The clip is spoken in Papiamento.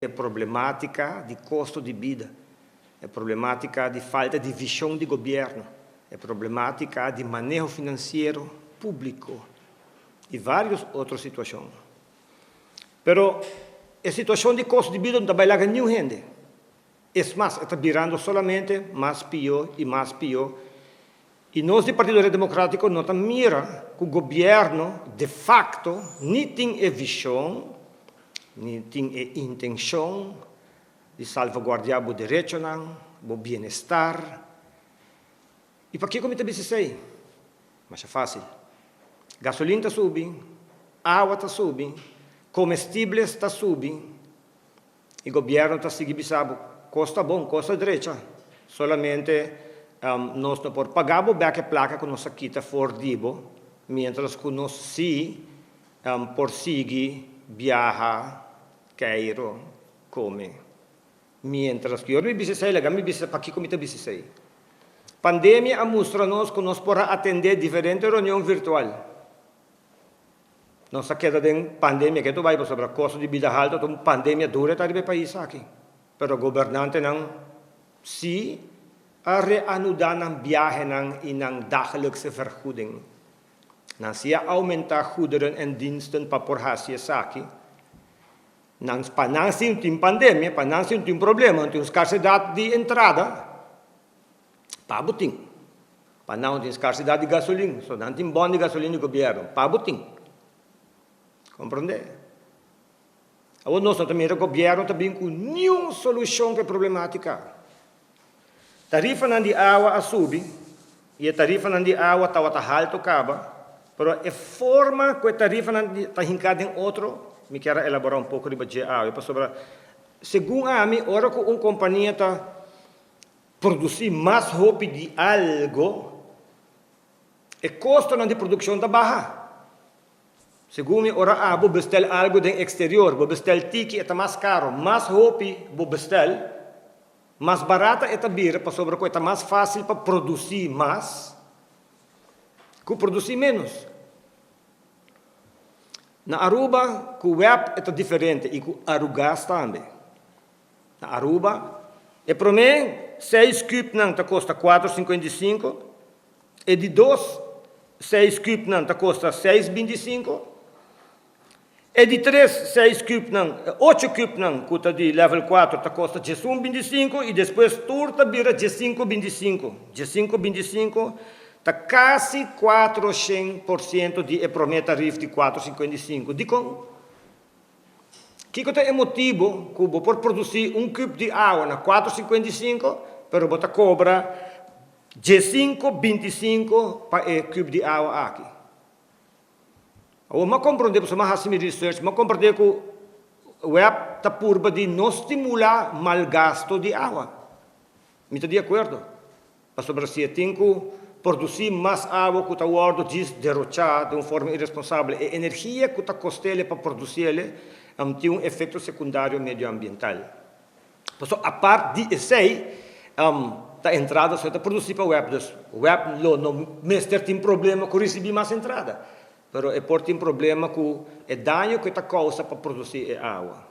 E problemátika di kosto di bida, e problemátika di falta di vishon di gobièrnu, e problemátika di maneho finansiero públiko i vários otro situashon. Pero e situashon di kosto di bida no ta bai laga niun hende. Es mas, e ta birando solamente mas pió i mas pió. I nos di Partido Red Demokrátiko no ta mira ku gobièrnu de fakto ni tin e vishon, ni tin e intenshon di salvaguardiá bo derechonan, bo bienestar. I pakiko mi ta bisa esei? Masha fásil. Gasolin ta subi, awa ta subi, komestibles ta subi i gobièrnu ta sigui bisa bo kos ta bon, kos ta drecha. Solamente nos no por paga bo bèk e plaka ku nos a kita for di bo, miéntras ku nos sí por sigui biaha, keiro, kome. Miéntras ku ora mi bisa esei, laga mi bisa pakiko mi ta bisa esei. Pandemia a mustra nos ku nos por a atendé diferente reunion virtual. Nos a keda den pandemia ke tur bai pasobra kosto di bida haltu ta un pandemia duru ta riba e pais aki. Pero gobernantenan si a reanudá nan biahenan i nan dagelijkse vergoeding. Nan si a oumentá goederen en diensten pa por hasi esaki. Nan, pa nan si tin pandemia, pa nan si tin problema, tin un skarsedat di entrada, pa bo tin. Pa nan tin skarsedat di gasolin, so nan tin bon di gasolin di gobièrnu, pa bo tin. Komprondé? Awor nos no ta mira gobièrnu ta bin ku niun solushon pa e problematika. Tarifanan di awa a subi i e tarifanan di awa tabata haltu kaba, pero e forma ku e tarifanan ta hinká den otro mi kier a elaborá un poko riba dje awe, pasobra segun ami ora ku un kompania ta produsí mas hopi di algo e kostonan di produkshon ta baha. Segun mi ora abo bestel algo den eksterior, bo bestel tiki e ta mas karo, mas hopi bo bestel, mas barata e ta bira pasobra ku e ta mas fásil pa produsí mas ku produsí ménos. Na Aruba ku web e ta diferente i ku Arugas tambe. Na Aruba e promé seis kùpnan ta kosta 4,55, e di dos seis kùpnan ta kosta 6,25, e di tres seis kùpnan, ocho kùpnan ku ta di level 4 ta kosta 11,25 i despues tur ta bira 15,25. 15,25 ta kasi 400% di e promé tarif di 4,55. Dikon? Kiko ta e motibu ku bo por produsí un kùp di awa na 4,55 pero bo ta kobra 15,25 pa e kùp di awa aki? Awor mi a komprondé, pasobra mi a hasi mi research, mi a komprondé ku web ta purba di no stimulá malgasto di awa. Mi ta di akuerdo, pasobra si e tin ku produsí mas awa ku ta wòrdu djis derochá den un forma iresponsabel, e energia ku ta kost'el pa produsí el tin un efekto sekundario medioambiental. Pasobra apart di esei ta entrada so e ta produsí pa web, dus web lo no mester tin problema ku risibí mas entrada, pero e por tin problema ku e daño ku e ta kousa pa produsí e awa.